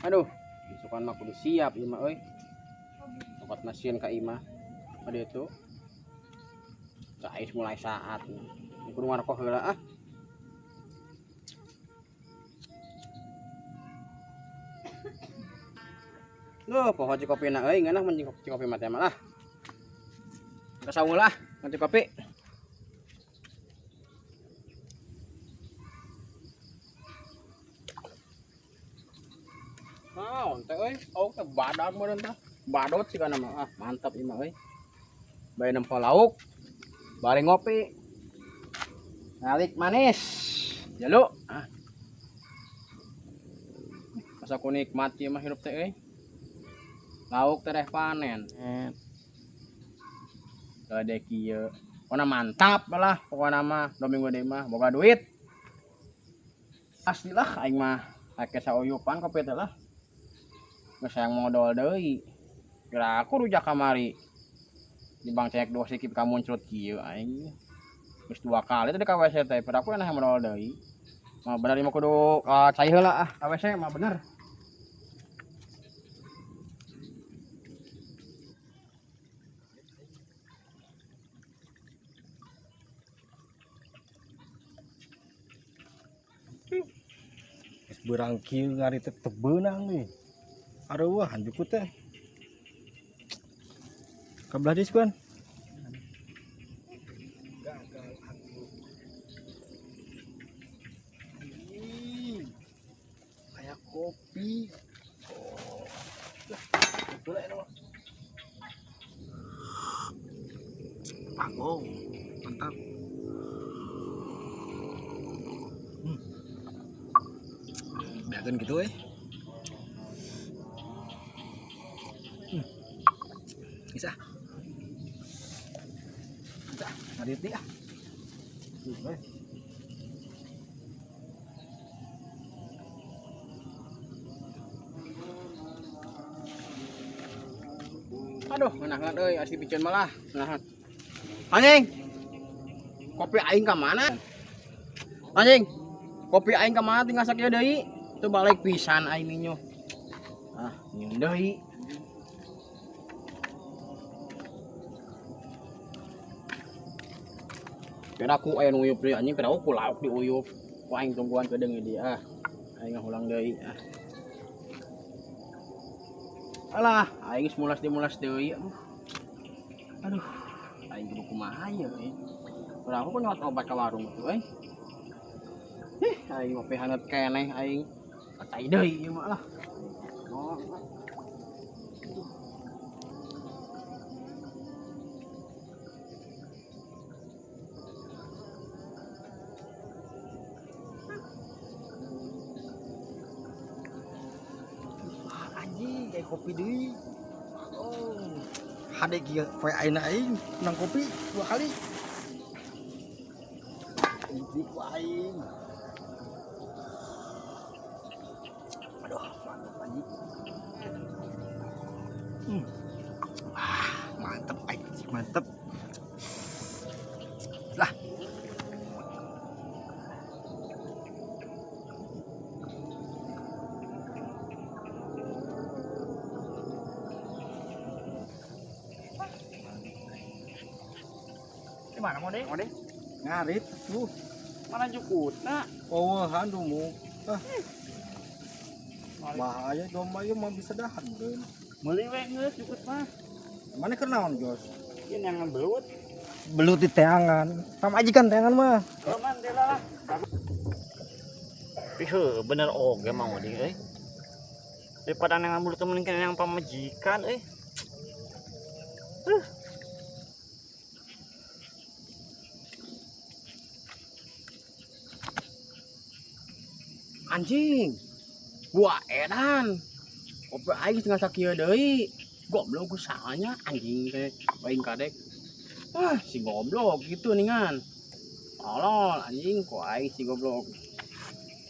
Aduh, isukan mah kudu siap ieu mah euy. Obat mesin ka imah. Ka ditu. Cais mulai saat. Kudu ngarokok heula ah. Duh, poho cikopina euy, ngeunah mun cikopi mah teh mah lah. Kasaung lah, ngan cikopi. Naon teh euy, oh teh badag meureun tah. Badot sigana mah. Ah, mantap ieu mah euy. Bae nempo lauk. Bari ngopi. Ngalik manis. Jalu. Ah. Masa ku nikmat ieu mah hirup teh euy. Lauk tereh panen. Gede kieu. Pokona mantap lah pokona mah do minggu deui mah boga duit. Pastilah aing mah pake sauyupan kopi teh lah. Geus hayang modal deui. Kira aku rujak kamari. Di bang cek dua sikip ka muncrat kieu aing. Geus 2 kali teh ka WC teh, pada aku enak modal deui. Mah bener ieu mah kudu ka cai heula ah ka WC mah bener. Beurang kieu ngari teh teu beunang euy. Areuweuh hanjuku teh. Ka belah dieu sugan. Gagal aku. Anjing. Kayak kopi. Oh. Lah, betul lah ini mah. Panggung. Mantap. Biarkan gitu. Bisa. Bisa, ngarit nih ah. Aduh, ngeunah euy, asli piceun malah. Nah. Anjing. Kopi aing ka mana? Anjing. Kopi aing ka mana tinggal sakieu deui? Teu balik pisan aing ninyo. Ah, nyieun deui. Kira aku aya nu uyup deui anjing, kira aku lauk diuyup. Ku aing tungguan kedeung ieu ah. Aing ngahulang deui ah. Alah, aing geus mulas dimulas deui. Aduh. Aduh, aing kudu kumaha ieu euy. Urang aku nyuat obat ka warung tuh euy. Ih, aing ngopi haneut keneh aing. Kacai deui ieu mah lah. Oh. Anjing, kayak kopi deui. Oh. Hade kieu poe ayeuna aing menang kopi 2 kali. Kopi ku aing. Aduh, mantap anjing. Ah, mantap aing, mantap. Lah. Gimana mau deh? Mau deh. Ngarit tuh. Mana jukutna? Oh, handu mu. Ah. Bahaya domba ieu mah bisa dahan deui. Meuli we geus jukut mah. Mana keur naon, Jos? Ieu nyangan belut. Belut di teangan. Sama aja kan teangan mah. Roman teh lah. Tapi heuh, bener oge Mang Oding euy. Daripada neangan belut mending kana yang pamajikan euy. Huh. Anjing. Wah, edan. Kopi aing setengah sakieu deui. Goblok ku salahnya anjing teh. Aing kadek. Wah, si goblok gitu ningan. Tolol anjing ku aing si goblok.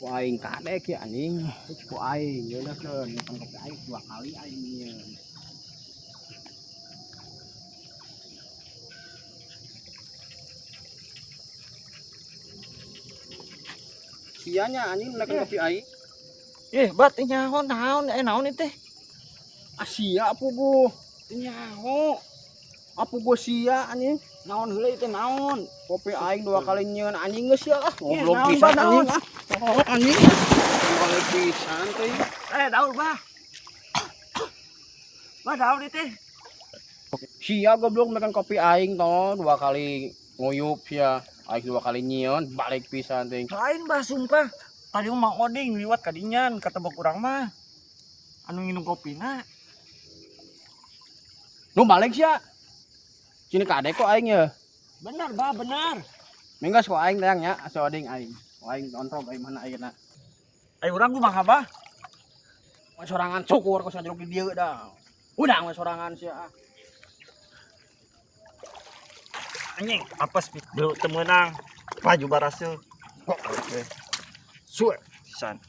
Ku aing kadek ya anjing. Ku aing ngeunakeun nyimpen kopi aing 2 kali aing nyieun. Sianya anjing menakan kopi aing. Ih, bat nyaho naon eh naon ieu teh? Asia puguh. Nyaho. Apa gua sia anjing? Naon heula ieu teh naon? Kopi aing dua kali nyieun anjing geus sia ah. Ih, Goblok naon, pisan Bah, naon? anjing ah. Oh, anjing. Dua kali pisan teh. Eh, daun bah. Bah, daun ieu teh. Sia goblok makan kopi aing toh dua kali nguyup sia. Aing dua kali nyieun balik pisan teh. Lain bah, sumpah. Tadi mah Mang Oding liwat kadinyan kata bok urang mah. Anu nginum kopina. Nu balik sia. Sini kadek kok aing ya. Benar bah, benar. Minggas kok aing tayang nya asa oding aing. Aing ontrog aing mana ayeuna. Ayo urang kumaha bah? Mah sorangan syukur kok sajruk di dieu dah. Udah mah sorangan sia ah. Anjing, apes belut teu meunang. Baju baraseuh. Oke. Suwe pisan.